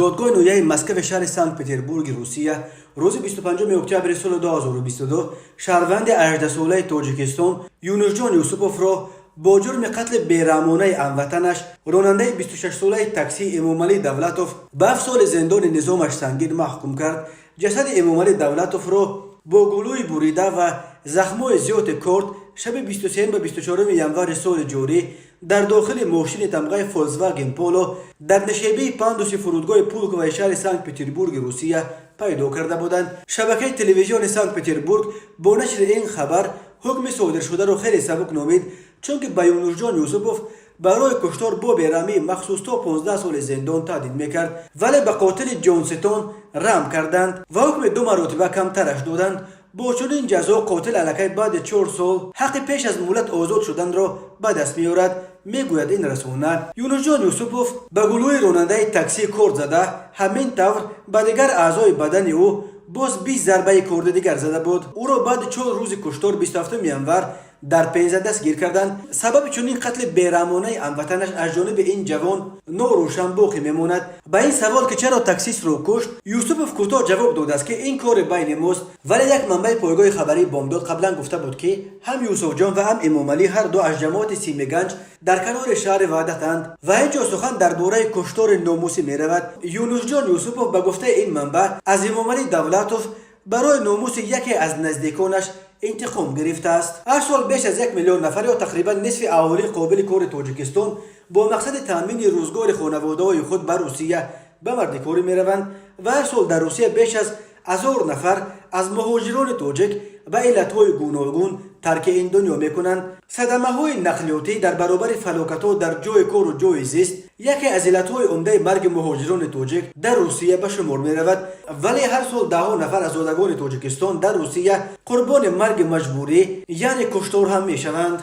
Додгоҳи ноҳияи Москваи шаҳри Санкт-Петербурги Русия рӯзи 25 октябри соли 2022 шаҳрванди 18-солаи Тоҷикистон Юнусҷон Юсуповро бо ҷурми қатли бераҳмонаи ҳамватанаш, ронандаи 26-солаи таксӣ Эмомалӣ Давлатов, ба 7 соли зиндони низомаш сангин маҳкум кард. Ҷасади Эмомалӣ Давлатовро бо гулӯи бурида ва захмҳои зиёди корд шаби 23 ба 24 январи соли ҷорӣ дар дохили мошини тамғаи Фольксваген Поло дар нишебии пандуси фурудгоҳи Пулковаи шаҳри Санкт-Петербурги Русия пайдо карда буданд. Шабакаи телевизиони Санкт-Петербург бо нашри ин хабар ҳукми содиршударо хеле сабук номид, чунки ба Юнусҷон Юсупов барои куштор бо бераҳмии махсус то 15 соли зиндон таҳдид мекард, вале ба қотили ҷонситон раҳм карданд ва ҳукми ду маротиба камтараш доданд. Бо чунин ҷазо қотил аллакай баъди 4 сол ҳаққи пеш аз муҳлат озод шуданро ба даст меорад, мегӯяд ин расона. Юнусҷон Юсупов ба гулӯи ронандаи таксӣ корд зада, ҳамин тавр ба дигар аъзои бадани ӯ боз 20 зарбаи корди дигар зада буд. Ӯро баъди 4 рӯзи куштор 27 январ дар Пенза дастгир карданд. Сабаби чунин қатли бераҳмонаи ҳамватанаш аз ҷониби ин ҷавон норӯшан боқӣ мемонад. Ба ин савол, ки чаро таксистро кушт, Юсупов кӯтоҳ ҷавоб додааст, ки ин кори байни мост. Вале як манбаи пойгоҳи хабарии Бомдод қаблан гуфта буд, ки ҳам Юсуфҷон ва ҳам Эмомалӣ ҳар ду аз ҷамоати Симиганҷ дар канори шаҳри Ваҳдатанд ва ин ҷо сухан дар бораи куштори номусӣ меравад. Юнусҷон Юсупов, ба гуфтаи ин манбаъ, аз Эмомалӣ Давлатов барои номуси яке аз наздиконаш интиқом гирифтааст. Ҳар сол беш аз 1 миллион нафар ё тақрибан нисфи аҳолии қобили кори Тоҷикистон бо мақсади таъмини рӯзгори хонаводаҳои худ ба Русия ба мардикорӣ мераванд ва ҳар сол дар Русия беш аз 1000 нафар аз муҳоҷирони тоҷик ба иллатҳои гуногун тарки ин дунё мекунанд. Садамаҳои нақлиётӣ дар баробари фалокатҳо дар ҷои кору ҷои зист яке аз иллатҳои умдаи марги муҳоҷирони тоҷик дар Русия ба шумор меравад, вале ҳар сол даҳҳо нафар аз зодагони Тоҷикистон дар Русия қурбони марги маҷбурӣ, яъне куштор ҳам мешаванд.